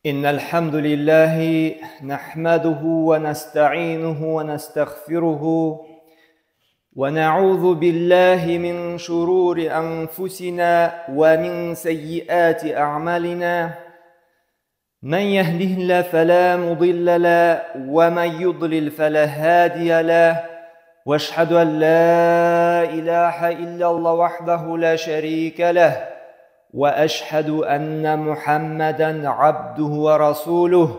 إن الحمد لله نحمده ونستعينه ونستغفره ونعوذ بالله من شرور أنفسنا ومن سيئات أعمالنا من يهده الله فلا مضل له ومن يضلل فلا هادي له واشهد أن لا إله إلا الله وحده لا شريك له واشهد ان محمدا عبده ورسوله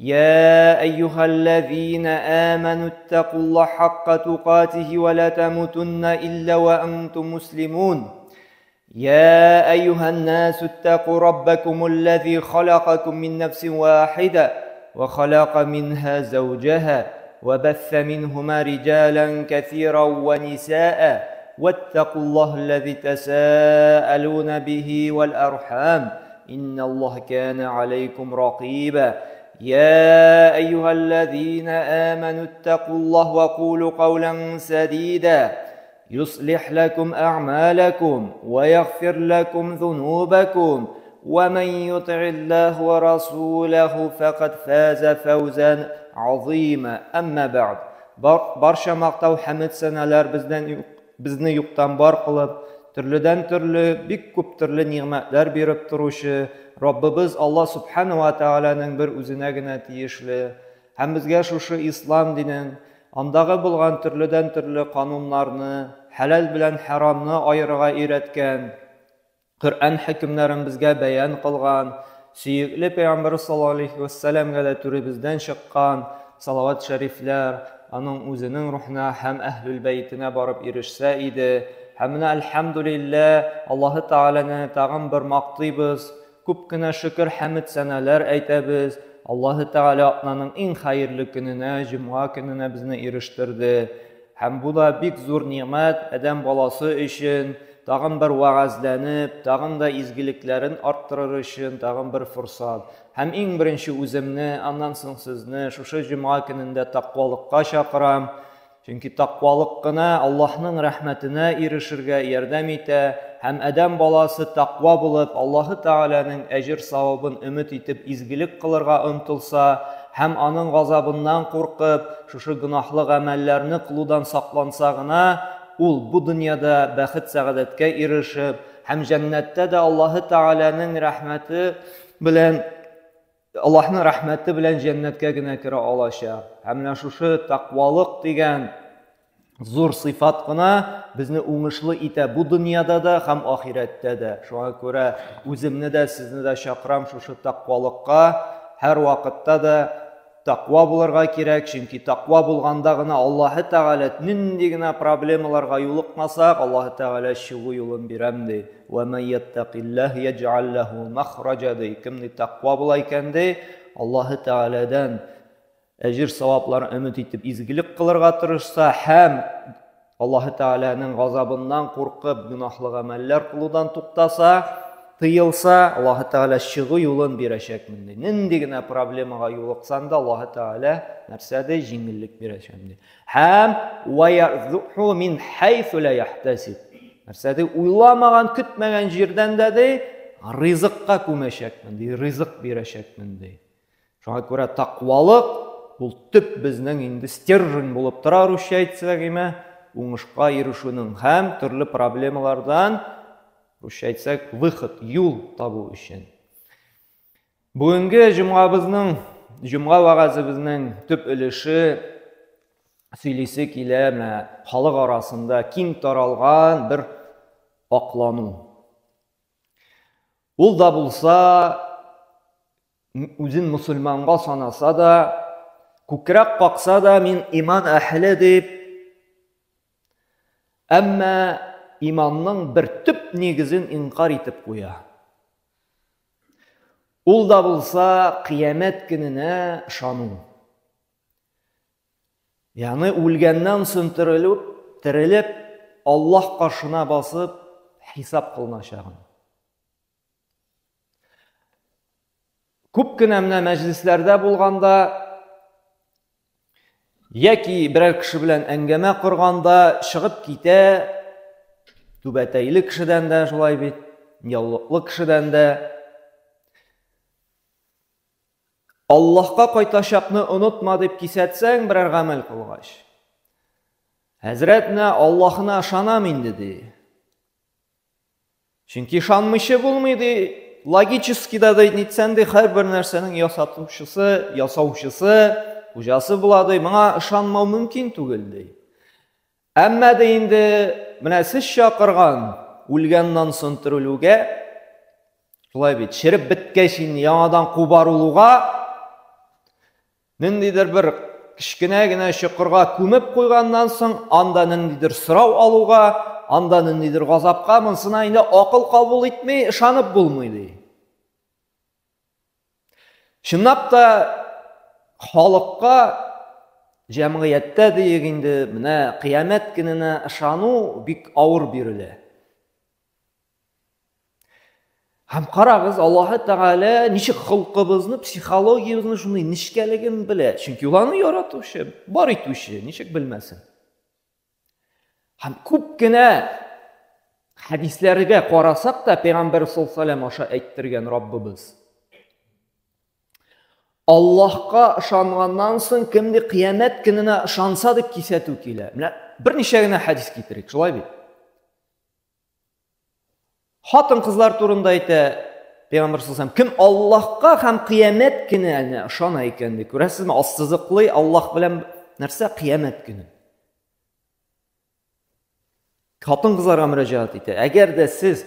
يا ايها الذين امنوا اتقوا الله حق تقاته ولا تموتن الا وانتم مسلمون يا ايها الناس اتقوا ربكم الذي خلقكم من نفس واحده وخلق منها زوجها وبث منهما رجالا كثيرا ونساء واتقوا الله الذي تساءلون به والارحام ان الله كان عليكم رقيبا يا ايها الذين امنوا اتقوا الله وقولوا قولا سديدا يصلح لكم اعمالكم ويغفر لكم ذنوبكم ومن يطع الله ورسوله فقد فاز فوزا عظيما اما بعد Барча мактау хәмед сәналар бездән безне юктан бар кылып, төрледән төрле, бик күп төрле нигъмәтләр биреп торучы Раббыбыз Алла Субхану ва Тааляның бер үзенә генә тиешле. Һәм безгә шушы ислам динен, андагы булган төрледән төрле кануннарны, хәләл белән хәрамны аерырга өйрәткән, Коръән хөкемнәрен безгә бәян кылган, сөекле пәйгамбәр саллаллаһу алейхи вәссәламгә дә түребездән чыккан салават шәрифләр аның үзенең рухына һәм әһлүл бәйтенә барып ирешсә иде. Һәм менә әлхәмдүлилләһ, Аллаһы Тәгаләне тагын бер мактыйбыз, күп кенә шөкер хәмед сәнәләр әйтәбез. Аллаһы Тәгалә атнаның иң хәерле көненә, җомга көненә безне ирештерде. Һәм бу да бик зур нигъмәт адәм баласы өчен, тагын бер вәгазьләнеп, тагын да изгелекләрен арттырыр өчен тагын бер форсат. Һәм иң беренче үземне, аннан соң сезне шушы җомга көнендә тәкъвалыкка чакырам. Чөнки тәкъвалык кына Аллаһның рәхмәтенә ирешергә ярдәм итә һәм адәм баласы тәкъва булып, Аллаһы Тәгаләнең әҗер-савабын өмет итеп изгелек кылырга омтылса, һәм аның газабыннан куркып, шушы гөнаһлы гамәлләрне кылудан сакланса гына, ул бу дөньяда бәхет-сәгадәткә ирешеп, һәм җәннәттә дә Аллаһы Тәгаләнең рәхмәте белән Аллаһның рәхмәте белән җәннәткә генә керә алачак. Һәм менә шушы тәкъвалык дигән зур сыйфат кына безне уңышлы итә бу дөньяда да һәм ахирәттә дә. Шуңа күрә үземне дә, сезне дә чакырам шушы тәкъвалыкка. Һәр вакытта да тәкъва булырга кирәк, чөнки тәкъва булганда гына Аллаһы Тәгалә нинди генә проблемаларга юлыкмасак, Аллаһы Тәгалә чыгу юлын бирәм ди. Ва ман яттакиллаһ яҗ'ал лаху махраҗа ди. Кем ди тәкъва була икән ди, Аллаһы Тәгаләдән әҗер савапларын өмет итеп изгелек кылырга тырышса һәм Аллаһы Тәгаләнең газабыннан куркып гөнаһлы гамәлләр кылудан туктаса, тыелса, Аллаһы Тәгалә чыгу юлын бирәчәкмен ди. Нинди генә проблемага юлыксаң да, Аллаһы Тәгалә нәрсә ди? Җиңеллек бирәчәк ди. Һәм ва ярзуху мин хайсу ла яхтасиб. Нәрсә ди? Уйламаган, көтмәгән җирдән дә ди, ризыкка күмәчәкмен ди, ризык бирәчәкмен ди. Шуңа күрә тәкъвалык ул төп безнең инде стержень булып тора, русча әйтсәк, име, уңышка ирешүнең һәм төрле проблемалардан, русча әйтсәк, выход, юл табу өчен. Бүгенге җомгабызның, җомга вәгазебезнең төп өлеше сөйлисе килә менә халык арасында киң таралган бер аклану. Ул да булса үзен мусульманга санаса да, күкрәк какса да, мин иман әһле дип, әмма иманның бер төп нигезен инкар итеп куя. Ул да булса кыямәт көненә ышану. Ягъни үлгәннән соң терелеп, терелеп Аллаһ каршына басып хисап кылыначагын. Күп кенә менә мәҗлесләрдә булганда яки берәр кеше белән әңгәмә корганда чыгып китә түбәтәйле кешедән дә шулай бит, яулыклы кешедән дә. Аллаһка кайтачакны онытма дип кисәтсәң, берәр гамәл кылгач. Хәзрәт менә Аллаһына ышанам инде ди. Чөнки ышанмыйча булмый ди. Логически да ди, нитсән ди, һәрбер нәрсәнең ясатучысы, ясаучысы, хуҗасы була ди. Моңа ышанмау мөмкин түгел ди. Әмма дә инде менә сез чакырган үлгәннән соң терелүгә, шулай бит, череп беткәч инде яңадан кубарылуга, ниндидер бер кечкенә генә чокырга күмеп куйганнан соң, анда ниндидер сорау алуга, анда ниндидер газапка, монсына инде акыл кабул итми, ышанып булмый ди. Чынлап та халыкка җәмгыятьтә диек инде, менә кыямәт көненә ышану бик авыр бирелә. Һәм карагыз, Аллаһы Тәгалә ничек холкыбызны, психологиябезне шундый нечкәлеген белә. Чөнки ул аны яратучы, бар итүче, ничек белмәсен. Һәм күп кенә хәдисләргә карасак та, Пәйгамбәр саллаллаху аша әйттергән Раббыбыз. Аллаһка ышанганнан соң кем ди кыямәт көненә ышанса дип кисәтү килә. Менә берничә генә хәдис китерик, шулай бит? Хатын-кызлар турында әйтә Пәйгамбәр саллаллаху кем Аллаһка һәм кыямәт көненә ышана икән ди. Күрәсезме, ассызыклый Аллаһ белән нәрсә кыямәт көне. Хатын-кызларга мөрәҗәгать итә. Әгәр дә сез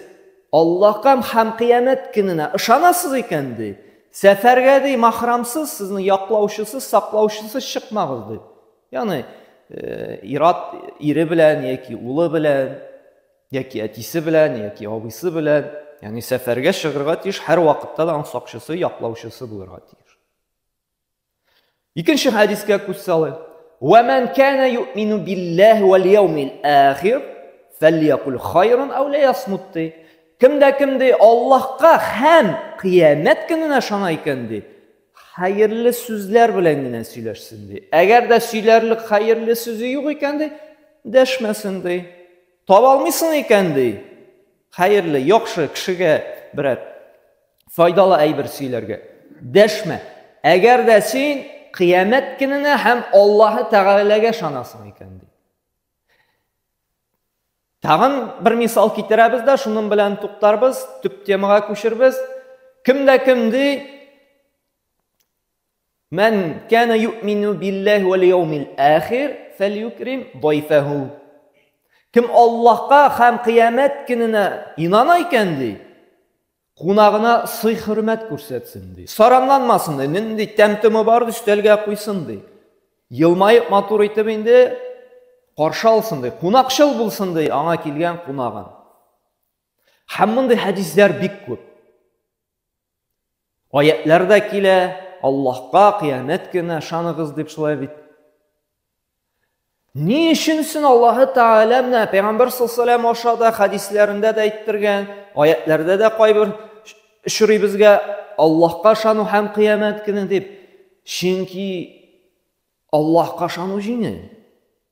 Аллаһка һәм кыямәт көненә ышанасыз икән ди, сәфәргә ди махрамсыз, сезне яклаучысыз, саклаучысыз чыкмагыз ди. Ягъни э, ират ире белән яки улы белән яки әтисе белән, яки абыйсы белән, ягъни сәфәргә чыгырга тиеш, һәр вакытта да аның сакчысы, яклаучысы булырга тиеш. Икенче хәдискә күз салыйк. Ва ман кана юмину биллаһи вал яумил ахир фәльякул хайран ау лиясмут ди. Кем дә кем ди Аллаһка һәм кыямәт көненә ышана икән ди, хәерле сүзләр белән генә сөйләшсен ди. Әгәр дә сөйләрлек хәерле сүзе юк икән ди, дәшмәсен ди. Таба алмыйсың икән ди. Хәерле, яхшы кешегә берәр файдалы әйбер сөйләргә. Дәшмә. Әгәр дә син кыямәт көненә һәм Аллаһы Тәгаләгә ышанасың икән ди. Тагын бер мисал китерәбез дә, шуның белән туктарбыз, төп темага күчербез. Кем дә кем ди, Мән кана юмину биллаһи вәл яумил ахир фәльюкрим дайфәһу. Кем Аллаһка һәм кыямәт көненә инана икән ди, кунагына сый-хөрмәт күрсәтсен ди. Саранланмасын ди, нинди тәм-төме бар өстәлгә куйсын ди. Елмаеп матур итеп инде каршы алсын ди, кунакчыл булсын ди аңа килгән кунагын. Һәм мондый хәдисләр бик күп. Аятлар да килә, Аллаһка кыямәт көне ышаныгыз дип шулай бит. Ни өчен соң Аллаһы Тәгалә менә Пәйгамбәр саллаллаху аша да хәдисләрендә дә әйттергән, аятләрдә дә кайбер очрый безгә Аллаһка ышану һәм кыямәт көне дип. Чөнки Аллаһка ышану җиңел.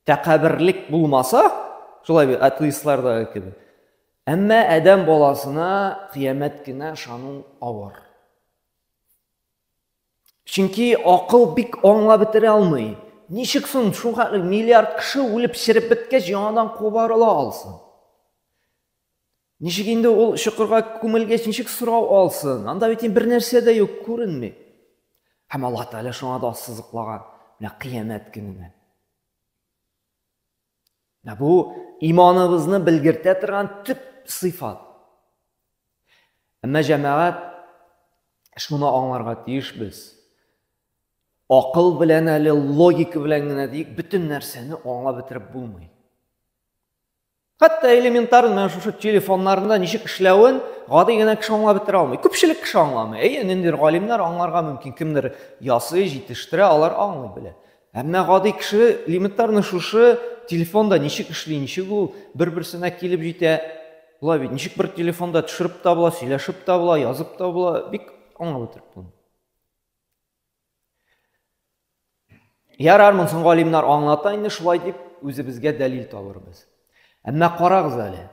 Тәкәбберлек булмаса, шулай бит, атеистлардагы кебек. Әмма адәм баласына кыямәт кенә ышану авыр. Чөнки акыл бик аңлап бетерә алмый. Ничек соң шулхәтле миллиард кеше үлеп череп беткәч яңадан кубарыла алсын? Ничек инде ул чокырга күмелгәч ничек сорау алсын? Анда бит инде бер нәрсә дә юк, күренми. Һәм Аллаһ Тәгалә шуңа да ассызыклаган, менә кыямәт көненә. Менә бу иманыбызны белгертә торган төп сыйфат. Әмма җәмәгать шуны аңларга тиешбез. Акыл белән әле логика белән генә диек, бөтен нәрсәне аңлап бетереп булмый. Хәтта элементар менә шушы телефоннарында ничек эшләвен гади генә кеше аңлап бетерә алмый. Күпчелек кеше аңламый. Әйе, ниндидер галимнәр аңларга мөмкин. Кемдер ясый, җитештерә, алар аңлый белә. Әмма гади кеше элементарно шушы телефонда ничек эшли, ничек ул бер-берсенә килеп җитә. Була бит, ничек бер телефонда төшереп тә була, сөйләшеп тә була, язып та була, бик аңлап бетереп булмый. Ярар, монысын галимнәр аңлата инде, шулай дип үзебезгә дәлил табырбыз. Әмма карагыз әле.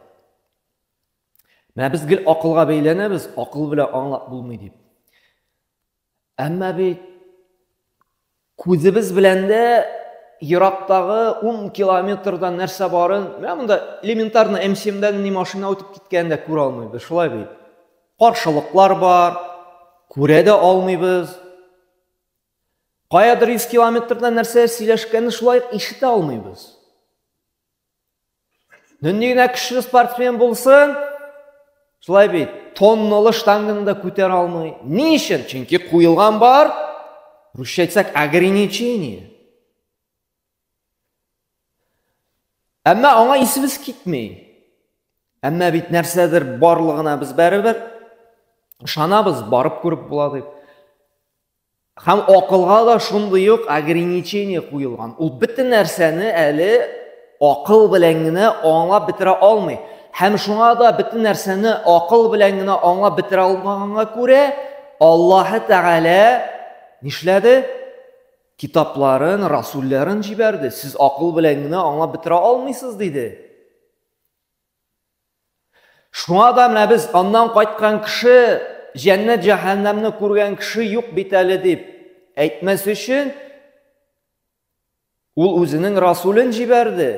Менә без гел акылга бәйләнәбез, акыл белән аңлап булмый дип. Әмма бит Күзебез белән дә ерактагы 10 километрдан нәрсә барын, менә монда элементарно М7-дән ни машина үтеп киткәнен дә күрә алмыйбыз, шулай бит. Каршылыклар бар, күрә дә алмыйбыз. Каядыр 100 километрдан нәрсә сөйләшкәнен шулай ук ишетә алмыйбыз. Нинди генә көчле спортсмен булсын, шулай бит, тонналы штанганы да күтәрә алмый. Ни өчен? Чөнки куелган бар, русча әйтсәк, ограничение. Әмма аңа исебез китми. Әмма бит нәрсәдер барлыгына без бәрібер ышанабыз, барып күреп була дип. Һәм акылга да шундый ук ограничение куелган. Ул бөтен нәрсәне әле акыл белән генә аңлап бетерә алмый. Һәм шуңа да бөтен нәрсәне акыл белән генә аңлап бетерә алмаганга күрә, Аллаһы Тәгалә нишләде? Китапларын, расулларын җибәрде. Сез акыл белән генә аңлап бетерә алмыйсыз, диде. Шуңа да менә без аннан кайткан кеше, җәннәт җәһәннәмне күргән кеше юк бит әле дип әйтмәс өчен, ул үзенең расулен җибәрде.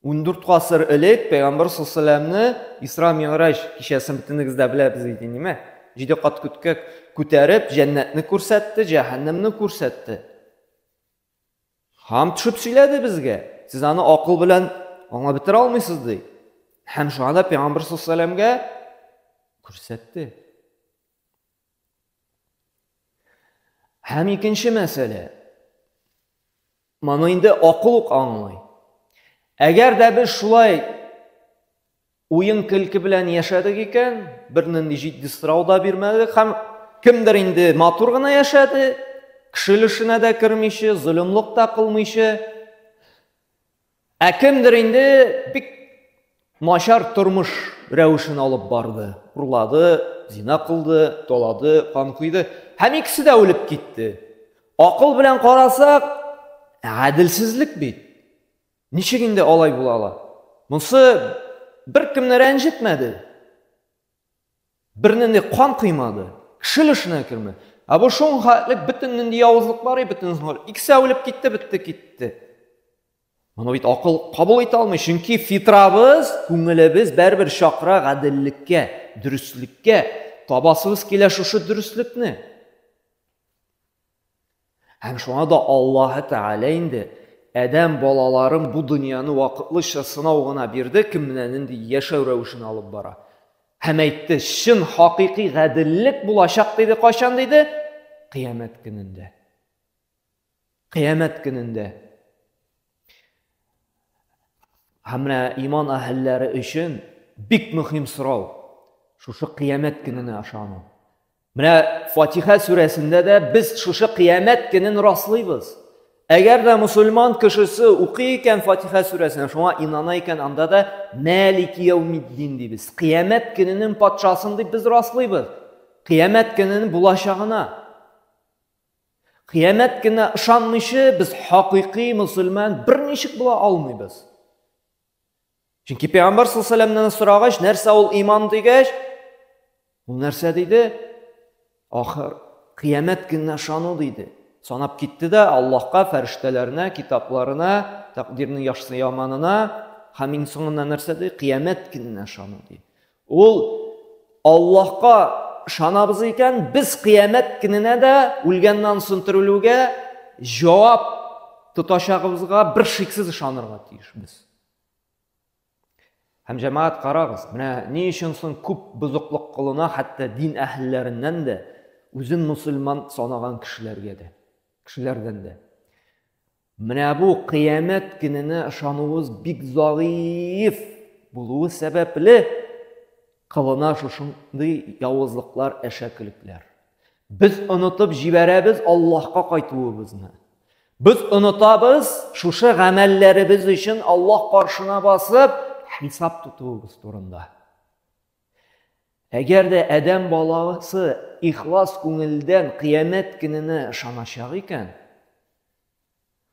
14 гасыр элек Пәйгамбер саллаллаһу Исра Мигъраҗ кичәсен бөтенегез дә беләбез бит инде, Җиде кат күккә күтәреп, җәннәтне күрсәтте, җәһәннәмне күрсәтте. Һәм төшеп сөйләде безгә. Сез аны акыл белән аңлап бетерә алмыйсыз, ди. Һәм шуңа да Пәйгамбер саллаллаһу күрсәтте. Һәм икенче мәсьәлә. Моны инде акыл ук аңлый. Әгәр дә без шулай Уен-көлке белән яшәдек икән, бернинди җитди сорау да бирмәдек һәм кемдер инде матур гына яшәде, кеше өлешенә дә кермичә, золымлык та кылмыйча. Ә кемдер инде бик начар тормыш рәвешен алып барды. Урлады, зина кылды, талады, кан койды һәм икесе дә үлеп китте. Акыл белән карасак, гаделсезлек бит. Ничек инде алай була ала? Монсы беркемне рәнҗетмәде. Бернинди кан кыймады. Кеше өлешенә кермәде. Ә бу шуң хәтлек бөтен нинди явызлык бар, бөтен икесе үлеп китте, бетте китте. Моны бит акыл кабул итә алмый, чөнки фитрабыз, күңелебез бәрбер чакыра гаделлеккә, дөреслеккә. Табасыбыз килә шушы дөреслекне. Һәм шуңа да Аллаһы Тәгалә инде адәм балаларын бу дөньяны вакытлыча сынау гына бирде, кем менә нинди яшәү рәвешен алып бара. Һәм әйтте, чын хакыйкый гаделлек булачак диде, кайчан диде? Кыямәт көнендә. Кыямәт көнендә. Һәм менә иман әһелләре өчен бик мөһим сорау. Шушы кыямәт көненә ышану. Менә Фатиха сүрәсендә дә без шушы кыямәт көнен раслыйбыз. Әгәр дә мусульман кешесе укый икән Фатиха сүрәсен, шуңа инана икән, анда да Мәлики яумиддин дибез. Кыямәт көненең патшасын дип без раслыйбыз. Кыямәт көненең булачагына. Кыямәт көненә ышанмыйча без хакыйкый мусульман берничек була алмыйбыз. Чөнки Пәйгамбәр саллаллаһу алейһи сорагач, нәрсә ул иман дигәч, ул нәрсә диде? Ахыр кыямәт көненә ышану диде. Санап китте дә Аллаһка, фәрештәләренә, китапларына, тәкъдирнең яхшысы яманына һәм иң соңыннан нәрсә ди? Кыямәт көненә ышану ди. Ул Аллаһка ышанабыз икән, без кыямәт көненә дә үлгәннән соң терелүгә җавап тотачагыбызга бер шиксез ышанырга тиешбез. Һәм җәмәгать карагыз, менә ни өчен соң күп бозыклык кылына хәтта дин әһелләреннән дә, үзен мусульман санаган кешеләргә дә, кешеләрдән дә. Менә бу кыямәт көненә ышануыбыз бик зәгыйф булуы сәбәпле кылына шушындый явызлыклар, әшәкелекләр. Без онытып җибәрәбез Аллаһка кайтуыбызны. Без онытабыз шушы гамәлләребез өчен Аллаһ каршына басып хисап тотуыбыз турында. Әгәр дә адәм баласы ихлас күңелдән кыямәт көненә ышаначак икән,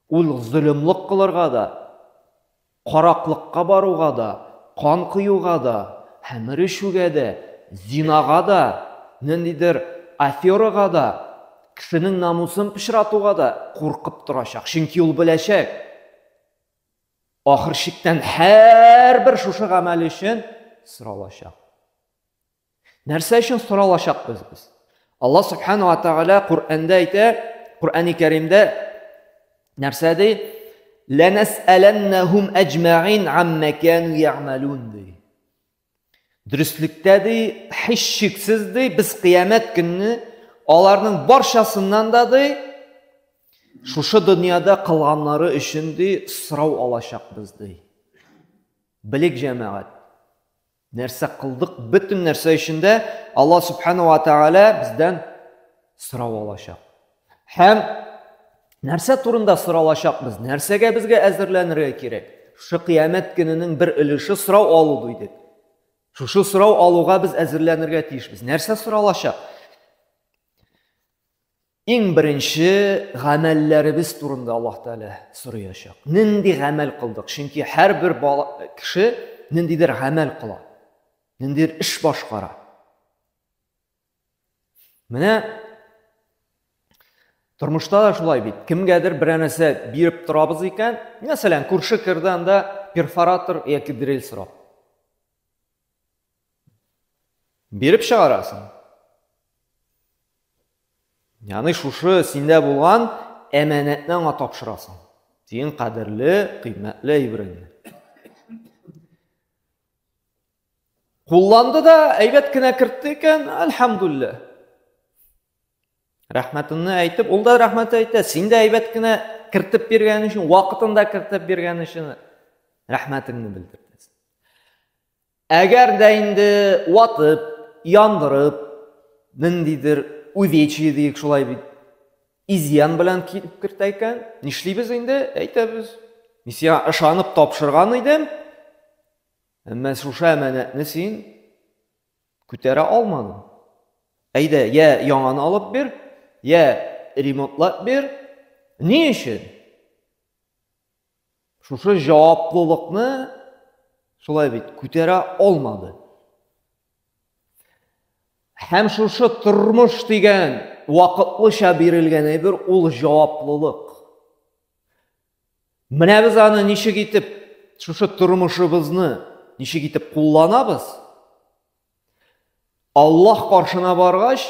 ул золымлык кылырга да, караклыкка баруга да, кан коюга да, хәмер эчүгә дә, зинага да, ниндидер аферага да, кешенең намусын пычратуга да куркып торачак. Чөнки ул беләчәк, ахыр чиктән һәрбер шушы гамәл өчен соралачак. Нәрсә өчен соралачакбыз без? Алла субхану ва тааля Коръәндә әйтә, Коръәни Кәримдә нәрсә ди? Ләнәсәләннәһум әҗмәгин амма кану я'малун ди. Дөреслектә ди, һичшиксез ди, без кыямәт көнне аларның барчасыннан да ди, шушы дөньяда кылганнары өчен ди, сорау алачакбыз ди. Белик җәмәгать. Нәрсә кылдык, бөтен нәрсә өчен дә Алла Субхану ва Тааля бездән сорау алачак. Һәм нәрсә турында соралачакбыз? Нәрсәгә безгә әзерләнергә кирәк? Шушы кыямәт көненең бер өлеше сорау алу дидек. Шушы сорау алуга без әзерләнергә тиешбез. Нәрсә соралачак? Иң беренче гамәлләребез турында Аллаһ Тәгалә сораячак. Нинди гамәл кылдык? Чөнки һәрбер бала, кеше ниндидер гамәл кыла. Ниндидер эш башкара. Менә тормышта да шулай бит. Кемгәдер берәр нәрсә биреп торабыз икән, мәсәлән, күрше керде анда перфоратор яки дрель сорап. Биреп чыгарасың. Ягъни шушы синдә булган әманәтне аңа тапшырасың. Синең кадерле, кыйммәтле әйбереңне. Кулланды да әйбәт кенә кертте икән, альхамдулилла. Рәхмәтеңне әйтеп, ул да рәхмәт әйтә, син дә әйбәт кенә кертеп биргән өчен, вакытында кертеп биргән өчен рәхмәтеңне белдертәсең. Әгәр дә инде ватып, яндырып, ниндидер увечье диек шулай бит, изъян белән килеп кертә икән, нишлибез инде? Әйтәбез. Мин сиңа ышанып тапшырган идем, әмма шушы әманәтне син күтәрә алмадың. Әйдә, я яңаны алып бир, я ремонтлап бир. Ни өчен? Шушы җаваплылыкны шулай бит күтәрә алмады. Һәм шушы тормыш дигән вакытлыча бирелгән әйбер ул җаваплылык. Менә без аны ничек итеп шушы тормышыбызны ничек итеп кулланабыз? Аллаһ каршына баргач,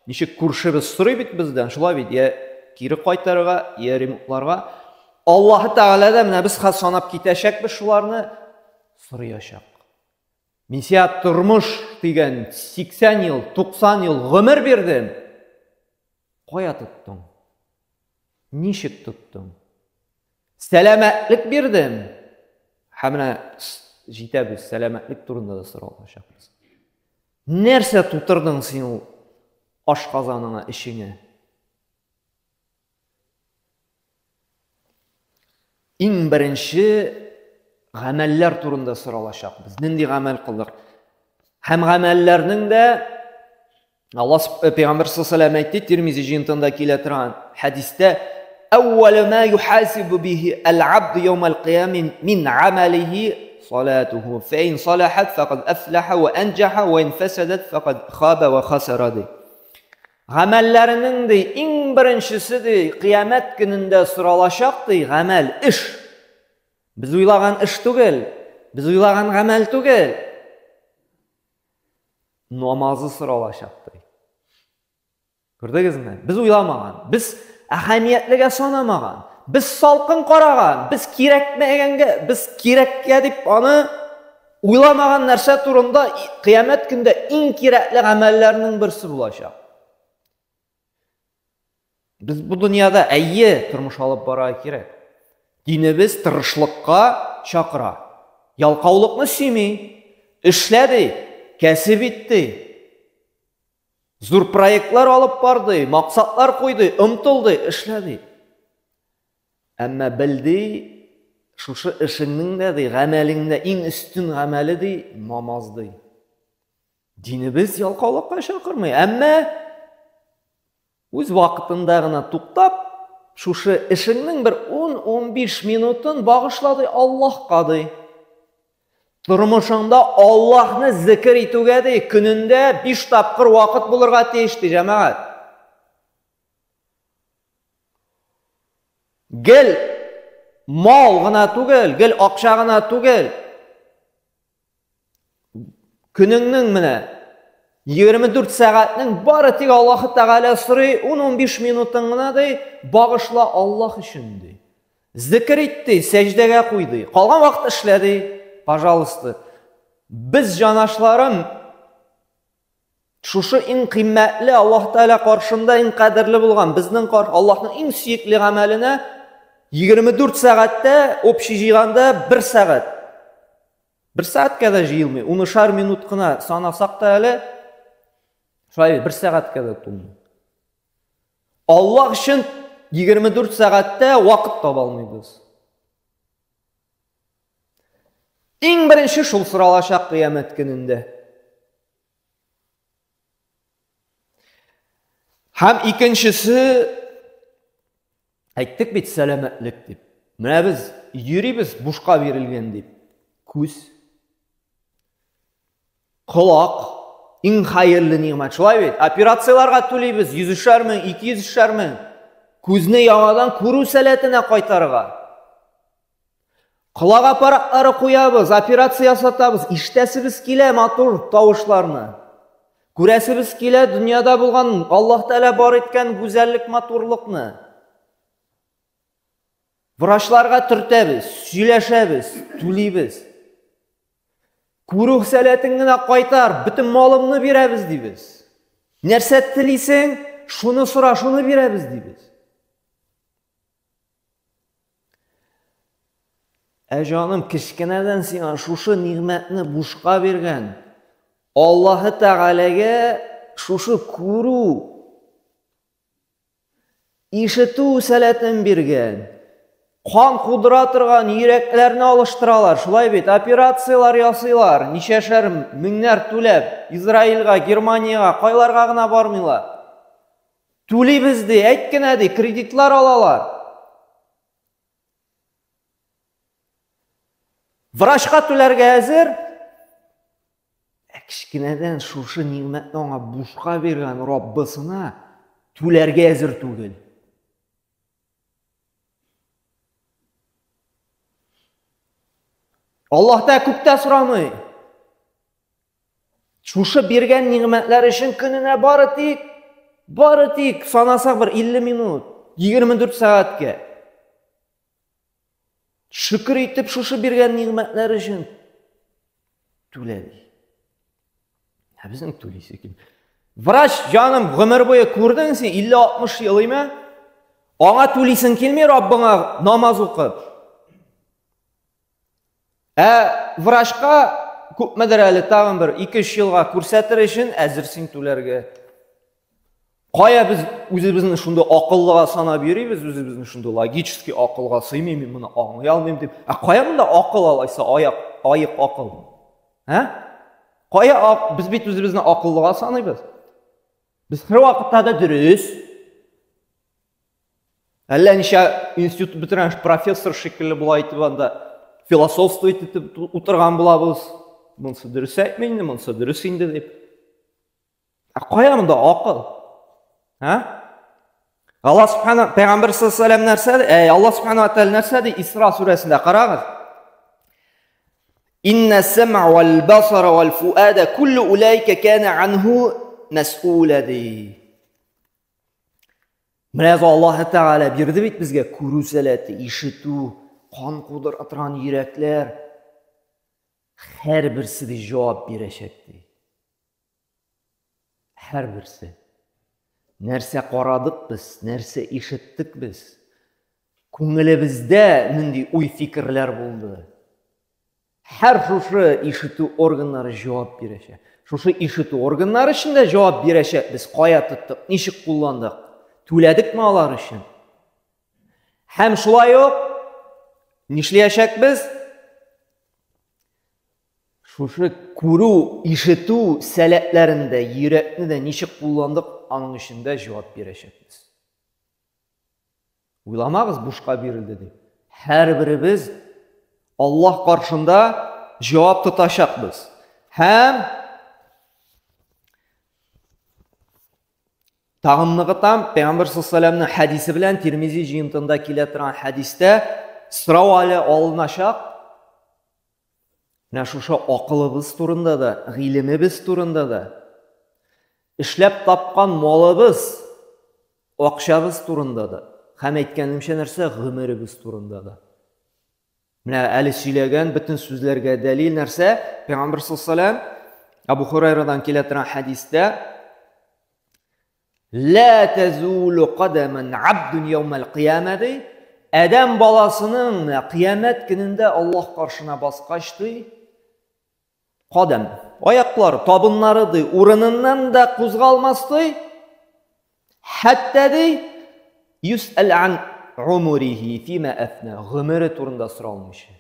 ничек күршебез сорый бит бездән, шулай бит, я кире кайтарырга, я ремонтларга. Аллаһ Тәгалә дә менә без хәзер санап китәчәкбез шуларны сорыячак. Мин сиңа тормыш дигән 80 ел, 90 ел гомер бирдем. Кая тоттың? Ничек тоттың? Сәламәтлек бирдем. Һәм менә җитәбез, сәламәтлек турында да сорау алачакбыз. Нәрсә тутырдың син ул ашказаныңа, эчеңә? Иң беренче гамәлләр турында соралачакбыз. Нинди гамәл кылдык? Һәм гамәлләрнең дә Аллаһ э, Пәйгамбер саллаллаху алейһи әйтте, Тирмизи җыентында килә торган хәдистә, "Әүвәле ма юхасибу бихи әл-абду яумал кыями мин амалихи салатуху, фә ин салахат факад афлаха ва анҗаха ва ин фасадат факад хаба ва хасара" ди. Гамәлләренең ди иң беренчесе ди кыямәт көнендә соралачак ди гамәл, эш. Без уйлаган эш түгел, без уйлаган гамәл түгел. Намазы соралачак ди. Күрдегезме? Без уйламаган, без әһәмиятлегә санамаган, без салкын караган, без кирәкмәгәнгә, без кирәккә дип аны уйламаган нәрсә турында кыямәт көндә иң кирәкле гамәлләрнең берсе булачак. Без бу дөньяда әйе тормыш алып барырга кирәк. Динебез тырышлыкка чакыра. Ялкаулыкны сөйми. Эшлә ди, кәсеп ит ди. Зур проектлар алып бар ди, максатлар куй ди, омтыл ди, эшлә ди. Әмма бел ди, шушы эшеңнең дә ди, гамәлеңнең дә иң өстен гамәле ди, намаз ди. Динебез ялкаулыкка чакырмый, әмма үз вакытында гына туктап, шушы эшеңнең бер 10-15 минутын багышла ди Аллаһка ди. Тормышыңда Аллаһны зикер итүгә ди, көнендә 5 тапкыр вакыт булырга тиеш ди, җәмәгать. Гел мал гына түгел, гел акча гына түгел. Көнеңнең менә 24 сәгатьнең бары тик Аллаһы Тәгалә сорый, 10-15 минутын гына ди, багышла Аллаһ өчен ди. Зикер ит ди, сәҗдәгә куй ди. Калган вакыт эшлә ди, пожалуйста. Без җанашларым шушы иң кыйммәтле Аллаһ Тәгалә каршында иң кадерле булган безнең кар Аллаһның иң сөекле гамәленә 24 сәгатьтә общий җыйганда 1 сәгать. 1 сәгатькә дә җыелмый, унышар минут кына санасак та әле шулай 1 сәгатькә дә тулмый. Аллаһ өчен 24 сәгатьтә вакыт таба алмыйбыз. Иң беренче шул соралачак кыямәт көнендә. Һәм икенчесе әйттек бит сәламәтлек дип. Менә без йөрибез бушка бирелгән дип. Күз, колак иң хәерле нигъмәт. Шулай бит? Операцияләргә түлибез 100 мең, 200 мең. Күзне яңадан күрү сәләтенә кайтарырга. Колак аппаратлары куябыз, операция ясатабыз, ишетәсебез килә матур тавышларны. Күрәсебез килә дөньяда булган Аллаһ Тәгалә бар иткән гүзәллек, матурлыкны. Врачларга төртәбез, сөйләшәбез, түлибез. Күрү сәләтен генә кайтар, бөтен малымны бирәбез дибез. Нәрсә телисең, шуны сора, шуны бирәбез дибез. Ә җаным, кечкенәдән сиңа шушы нигъмәтне бушка биргән Аллаһы Тәгаләгә шушы күрү, ишетү сәләтен биргән, кан кудыра торган йөрәкләрне алыштыралар, шулай бит, операцияләр ясыйлар, ничәшәр меңнәр түләп, Израильгә, Германиягә, кайларга гына бармыйлар. Түлибез ди, әйт кенә ди, кредитлар алалар. Врачка түләргә әзер. Ә кечкенәдән шушы нигъмәтне аңа бушка биргән Раббысына түләргә әзер түгел. Аллаһ та күп тә сорамый. Шушы биргән нигъмәтләр өчен көненә бары тик, бары тик санасак бер 50 минут, 24 сәгатькә. Шөкер итеп шушы биргән нигъмәтләр өчен түлә ди. Ә безнең түлисе килми. Врач, җаным, гомер буе күрдең син, 50-60 ел име? Аңа түлисең килми Раббыңа намаз укып. Ә врачка күпмедер әле тагын бер 2-3 елга күрсәтер өчен әзер син түләргә. Кая без үзебезне шундый акыллыга санап йөрибез, үзебезне шундый логический акылга сыймый, мин моны аңлый алмыйм дип. Ә кая монда акыл алайса, аяк, аек акыл? Ә? Кая ак, без бит үзебезне акыллыга саныйбыз. Без һәрвакытта да дөрес. Әллә ничә институт бетергән профессор шикелле болай итеп анда философствовать итеп утырган булабыз. Монысы дөрес әйтми инде, монысы дөрес инде дип. Ә кая монда акыл? Ә? Алла субхана Пәйгамбер саллаллаху алейһи нәрсә ди? Әй, Алла субхана ва тааля нәрсә ди? Исра сүрәсендә карагыз. Инна сәм'a вал басара вал фуада куллу улайка кана анху мәс'ула ди. Менә Аллаһ Тәгалә бирде бит безгә күрү сәләте, ишетү, кан кудыра торган йөрәкләр. Һәрберсе дә җавап бирәчәк ди. Һәрберсе. Нәрсә карадык без, нәрсә ишеттек без? Күңелебездә нинди уй-фикерләр булды? Һәр шушы ишетү органнары җавап бирәчәк. Шушы ишетү органнары өчен дә җавап бирәчәк без кая тоттык, ничек кулландык, түләдекме алар өчен? Һәм шулай ук нишләячәкбез? Шушы күрү, ишетү сәләтләрен дә, йөрәкне дә ничек кулландык, аның өчен дә җавап бирәчәкбез. Уйламагыз, бушка бирелде дип. Һәрберебез Аллаһ каршында җавап тотачакбыз. Һәм Тагын ныгытам, Пәйгамбер саллаллаху хәдисе белән Тирмизи җыентында килә торган хәдистә сорау әле алыначак. Менә шушы акылыбыз турында да, гыйлемебез турында да, эшләп тапкан малыбыз, акчабыз турында да, һәм әйткәнемчә нәрсә, гомеребез турында да. Менә әле сөйләгән бөтен сүзләргә дәлил нәрсә? Пәйгамбер саллаллаху Абу Хурайрадан килә торган хәдистә Ла тазулу кадаман абдун яумал кыяма ди. Адәм баласының кыямәт көнендә Аллаһ каршына баскач ди, кадам, аяклары, табыннары ди, урыныннан да кузгалмас ди. Хәтта ди, юсәл ан умрихи фима афна, гомере турында соралмыйча.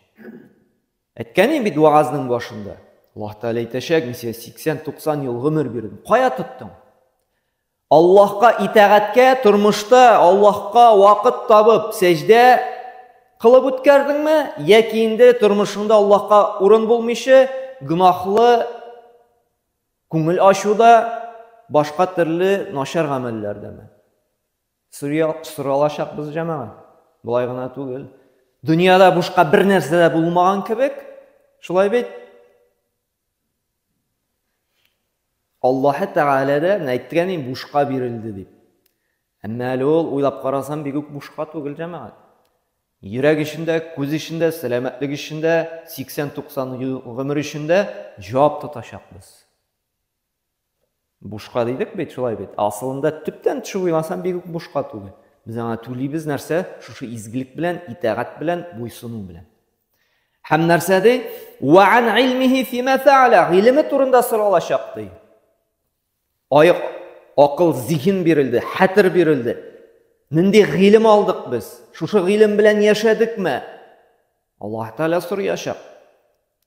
Әйткән бит вагазның башында. Аллаһ Тәгалә әйтәчәк, мин сиңа 80-90 ел гомер бирдем. Кая тоттың? Аллаһка итагатькә, тормышта Аллаһка вакыт табып, сәҗдә кылып үткәрдеңме, яки инде тормышыңда Аллаһка урын булмыйча, гөнаһлы күңел ачуда, башка төрле начар гамәлләрдәме? Соралачакбыз, җәмәгать. Болай гына түгел. Дөньяда бушка бер нәрсә дә булмаган кебек, шулай бит? Аллаһы Тәгалә дә әйткән инде бушка бирелде дип. Әмма әле ул уйлап карасам бик үк бушка түгел, җәмәгать. Йөрәк эчендә, күз эчендә, сәламәтлек эчендә, 80-90 ел гомер эчендә җавап тотачакбыз. Бушка дидек бит, шулай бит. Асылында төптән төшеп уйласаң, бик үк бушка түгел. Без аңа түлибез нәрсә? Шушы изгелек белән, итагать белән, буйсыну белән. Һәм нәрсә ди? Ва ан илмихи фима фа'ала. Гыйлеме турында соралачак ди. Аяк акыл, зиһен бирелде, хәтер бирелде. Нинди гыйлем алдык без? Шушы гыйлем белән яшәдекме? Аллаһ Тәгалә сораячак.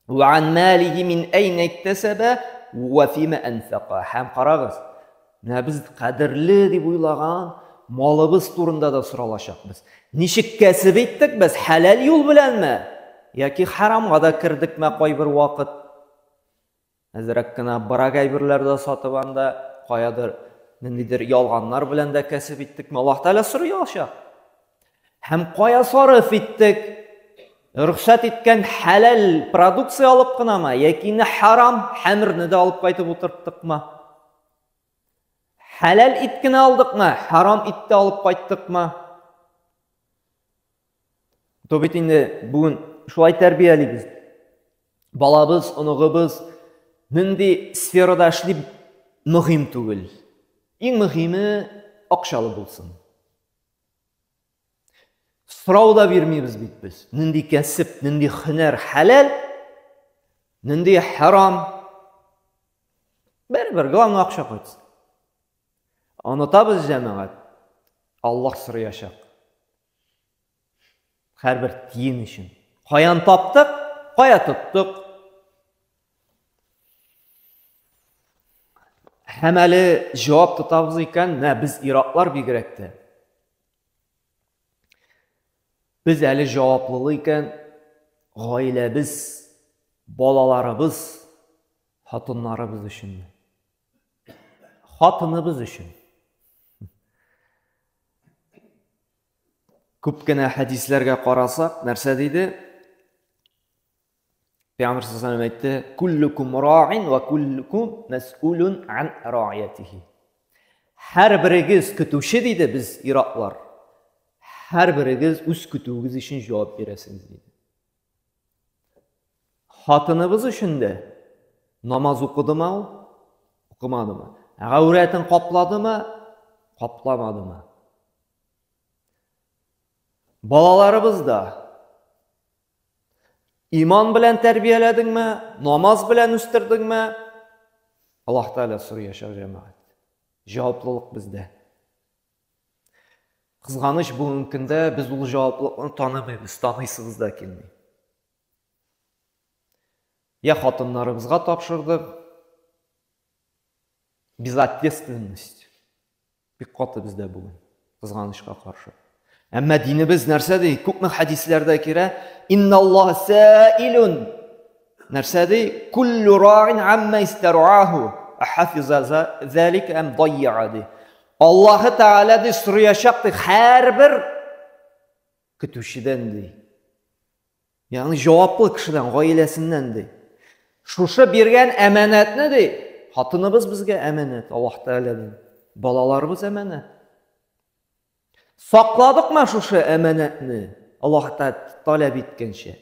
Ва ан малихи мин әйнә иктәсәбә ва фима анфака. Һәм карагыз, менә без кадерле дип уйлаган малыбыз турында да соралачакбыз. Ничек кәсеп иттек без, хәләл юл беләнме яки харамга да кердекме кайбер вакыт? Әзрәк кенә брак әйберләр дә сатып анда, каядыр ниндидер ялганнар белән дә кәсеп иттекме? Аллаһ Тәгалә сорый алачак. Һәм кая сарыф иттек? Рөхсәт иткән хәләл продукция алып кынамы, яки инде харам хәмерне дә алып кайтып утырттыкмы? Хәләл ит кенә алдыкмы, харам ит тә алып кайттыкмы? То бит инде бүген шулай тәрбиялибез. Балабыз, оныгыбыз нинди сферада эшли мөһим түгел. Иң мөһиме акчалы булсын. Сорау да бирмибез бит без. Нинди кәсеп, нинди һөнәр хәләл, нинди харам. Бәрібір, главное акча кайтсын. Онытабыз җәмәгать. Аллаһ сораячак. Һәрбер тиен өчен. Каян таптык, кая тоттык. Һәм әле җавап тотабыз икән, менә без иратлар бигрәк тә. Без әле җаваплылы икән, гаиләбез, балаларыбыз, хатыннарыбыз өчен. Хатыныбыз өчен. Күп кенә хәдисләргә карасак, нәрсә диде? Пәйгамбер саллаллаху әйтте: "Куллукум ра'ин ва куллукум мәс'улун ан ра'иятихи." Һәрберегез көтүче диде без иратлар. Һәрберегез үз көтүегез өчен җавап бирәсегез диде. Хатыныбыз өчен дә намаз укыдымы ул? Укымадымы? Гаурәтен капладымы? Капламадымы? Балаларыбыз да иман белән тәрбияләдеңме, намаз белән үстердеңме? Аллаһ Тәгалә сораячак җәмәгать. Җаваплылык бездә. Кызганыч, бүгенге көндә без ул җаваплылыкны танымыйбыз, таныйсыбыз да килми. Я хатыннарыбызга тапшырдык. Безответственность. Бик каты бездә бүген, кызганычка каршы. Әмма динебез нәрсә ди? Күпме хәдисләрдә кирә? Инналлаһ саилун. Нәрсә ди? Куллу рa'ин амма истар'аху. Ахафиза залика ам дайя ди. Аллаһы Тәгалә ди сораячак ди һәрбер көтүчедән ди. Ягъни җаваплы кешедән, гаиләсеннән ди. Шушы биргән әманәтне ди, хатыныбыз безгә әманәт Аллаһ Тәгаләдән, балаларыбыз әманәт. Сакладыкмы шушы әманәтне Аллаһ Тәгалә таләп иткәнчә?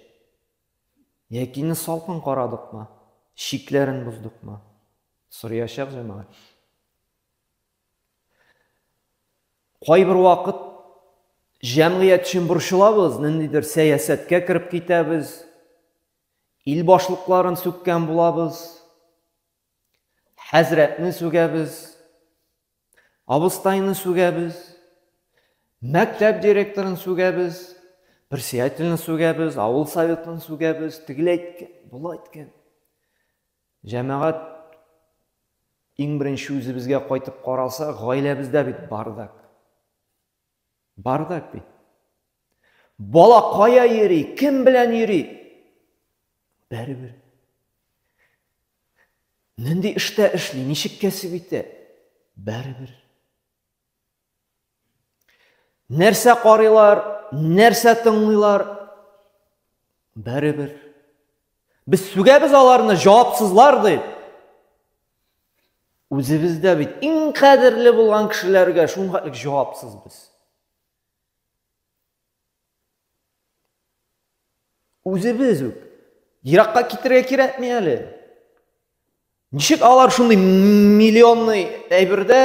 Яки инде салкын карадыкмы? Чикләрен боздыкмы? Сораячак җәмәгать. Кайбер вакыт җәмгыять өчен борчылабыз, ниндидер сәясәткә кереп китәбез, ил башлыкларын сүккән булабыз, хәзрәтне сүгәбез, абыстайны сүгәбез, мәктәп директорын сүгәбез, председательне сүгәбез, авыл советын сүгәбез, тегеләй әйткән, болай әйткән. Җәмәгать иң беренче үзебезгә кайтып караса, гаиләбездә бит бардак. Бардак бит. Бала кая йөри, кем белән йөри? Бәрібір. Нинди эштә эшли, ничек кәсеп итә? Бәрібір. Нәрсә карыйлар, нәрсә тыңлыйлар? Бәрібір. Без сүгәбез аларны, җавапсызлар дип. Үзебез дә бит иң кадерле булган кешеләргә шуңа җавапсыз без. Үзебез үк. Еракка китергә кирәкми әле. Ничек алар шундый миллионный әйбердә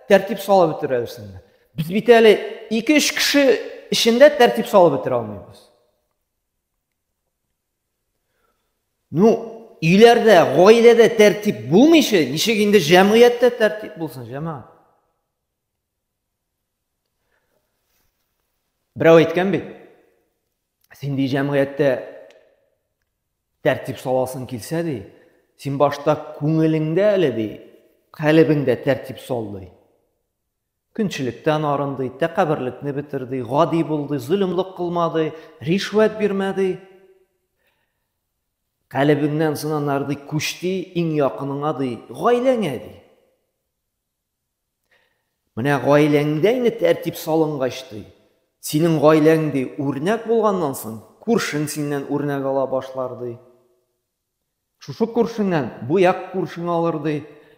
тәртип салып бетерә алсыннар? Без бит әле 2-3 кеше эчендә тәртип салып бетерә алмыйбыз. Ну, өйләрдә, гаиләдә тәртип булмыйча, ничек инде җәмгыятьтә тәртип булсын, җәмәгать? Берәү әйткән бит, син ди җәмгыятьтә тәртип саласың килсә ди, син башта күңелеңдә әле ди, калебеңдә тәртип сал ди. Көнчелектән арын ди, тәкәбберлекне бетер ди, гади бул ди, золымлык кылма ди, ришвәт бирмә ди. Калебеңнән сынанар ди, күч ди, иң якыныңа ди, гаиләңә ди. Менә гаиләңдә инде тәртип салынгач ди, синең гаиләң ди үрнәк булганнан соң, күршең синнән үрнәк ала башлар ди. Шушы күршеңнән бу як күршең алыр ди.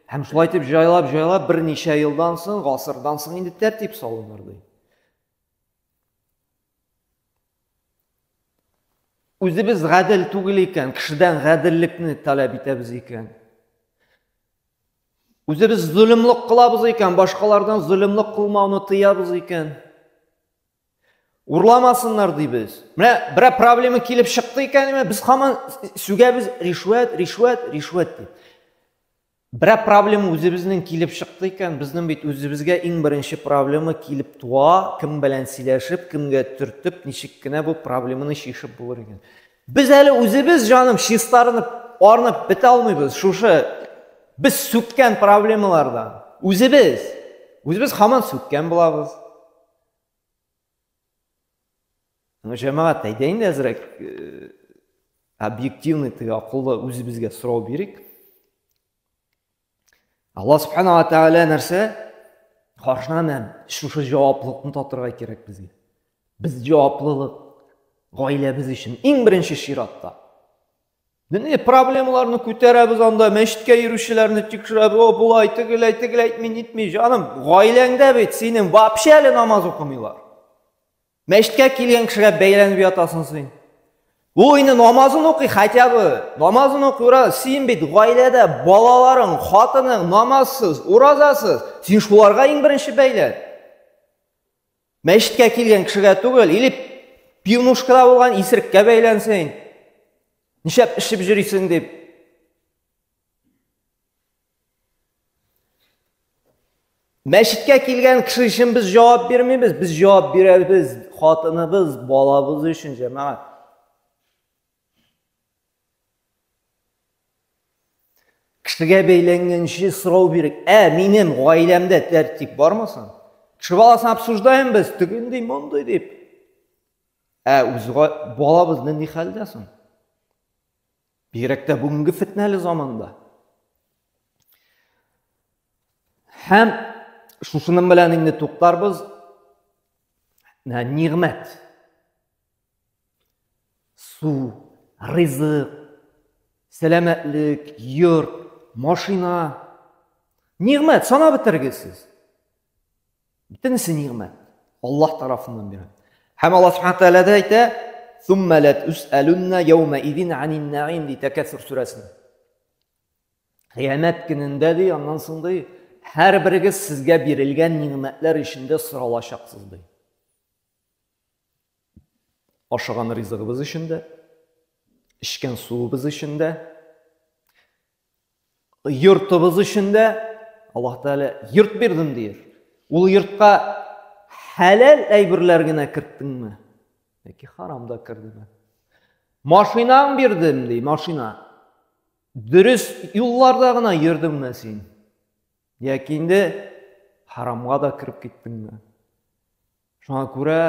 Һәм шулай итеп җайлап-җайлап берничә елдан соң, гасырдан соң инде тәртип салыныр ди. Үзебез гадел түгел икән, кешедән гаделлекне таләп итәбез икән. Үзебез золымлык кылабыз икән, башкалардан золымлык кылмауны тыябыз икән. Урламасыннар дибез. Менә берәр проблема килеп чыкты икән, без һаман сүгәбез, ришвәт, ришвәт, ришвәт дип. Берәр проблема үзебезнең килеп чыкты икән, безнең бит үзебезгә иң беренче проблема килеп туа, кем белән сөйләшеп, кемгә төртеп, ничек кенә бу проблеманы чишеп булыр икән. Без әле үзебез, җаным, чистарынып, арынып бетә алмыйбыз шушы без сүккән проблемалардан. Үзебез. Үзебез һаман сүккән булабыз. Ну, җәмәгать, әйдә инде әзрәк э, объективный теге акыллы үзебезгә сорау бирик. Алла субхана ва тәгалә нәрсә? Каршына менә шушы җаваплылыкны татырга кирәк безгә. Без җаваплылык гаиләбез өчен иң беренче чиратта. Дини проблемаларны күтәрәбез анда, мәчеткә йөрүчеләрне тикшерәбез, о, болай, тегеләй, тегеләй әйтми, нитми, җаным, гаиләңдә бит синең вообще әле намаз укымыйлар. Мәчеткә килгән кешегә бәйләнеп ятасың син. Ул инде намазын укый хотя бы. Намазын укый, ура. Син бит гаиләдә балаларың, хатының намазсыз, уразасыз. Син шуларга иң беренче бәйлән. Мәчеткә килгән кешегә түгел, или пивнушкада булган исереккә бәйлән син. Нишләп эчеп йөрисең дип. Мәчеткә килгән кеше өчен без җавап бирмибез, без җавап бирәбез хатыныбыз, балабыз өчен, җәмәгать. Кешегә бәйләнгәнче сорау бирик. Ә минем гаиләмдә тәртип бармы соң? Кеше баласын обсуждаем без, тегендей, мондый дип. Ә үз балабыз нинди хәлдә соң? Бигрәк тә бүгенге фетнәле заманда. Һәм Шушының белән инде туктарбыз. Менә нигъмәт. Су, ризык, сәламәтлек, йорт, машина. Нигъмәт санап бетергесез. Бөтенесе нигъмәт. Аллаһ тарафыннан бирә. Һәм Аллаһ Субхану тәгалә дә әйтә, "Сумма ла тусалунна яума идин анин наим" ди Тәкәсүр сүрәсендә. Кыямәт көнендә ди, аннан соң ди, һәрберегез сезгә бирелгән нигъмәтләр эчендә соралачаксыз ди. Ашаган ризыгыбыз өчен дә, эчкән суыбыз өчен дә, йортыбыз өчен дә Аллаһ Тәгалә йорт бирдем диер. Ул йортка хәләл әйберләр генә керттеңме? Яки харам да кердеме? Машинаң бирдем ди, машина. Дөрес юлларда гына йөрдеңме син? Яки инде харамга да кереп киттеңме? Шуңа күрә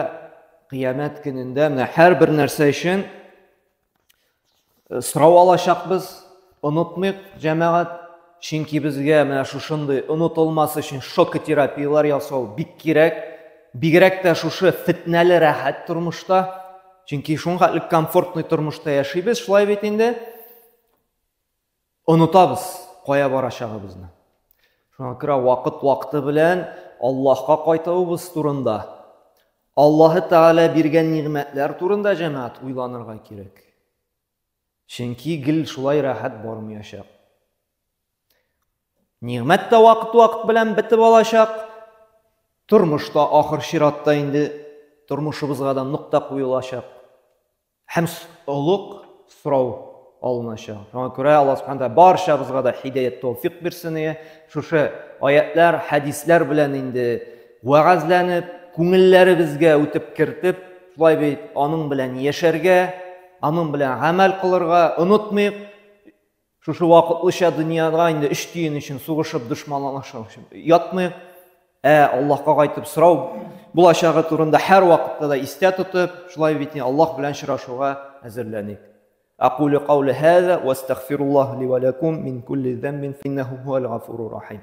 кыямәт көнендә менә һәрбер нәрсә өчен э, сорау алачакбыз. Онытмыйк, җәмәгать, чөнки безгә менә шушындый онытылмас өчен шокотерапияләр ясау бик кирәк. Бигрәк тә шушы фетнәле рәхәт тормышта. Чөнки шуңа комфортный тормышта яшибез, шулай бит инде. Онытабыз кая барачагыбызны. Шуңа күрә вакыт-вакыты белән Аллаһка кайтуыбыз турында, Аллаһы Тәгалә биргән нигъмәтләр турында җәмәгать уйланырга кирәк. Чөнки гел шулай рәхәт бармаячак. Нигъмәт тә вакыт-вакыт белән бетеп алачак. Тормыш та ахыр чиратта инде тормышыбызга да нокта куелачак. Һәм олуг сорау алыначак. Шуңа күрә Аллаһ Субхану тәгалә барчабызга да һидәят тәүфик бирсен ие. Шушы аятлар, хәдисләр белән инде вәгазьләнеп, күңелләребезгә үтеп кертеп, шулай бит аның белән яшәргә, аның белән гамәл кылырга онытмыйк. Шушы вакытлыча дөньяда инде өч тиен өчен сугышып дошманлашып ятмыйк. Ә Аллаһка кайтып сорау булачагы турында һәр вакытта да истә тотып, шулай бит Аллаһ белән очрашуга әзерләник. Акулю каули һаза ва астагфируллаһ ли ва лакум мин кулли замбин иннаху хуал гафурур рахим.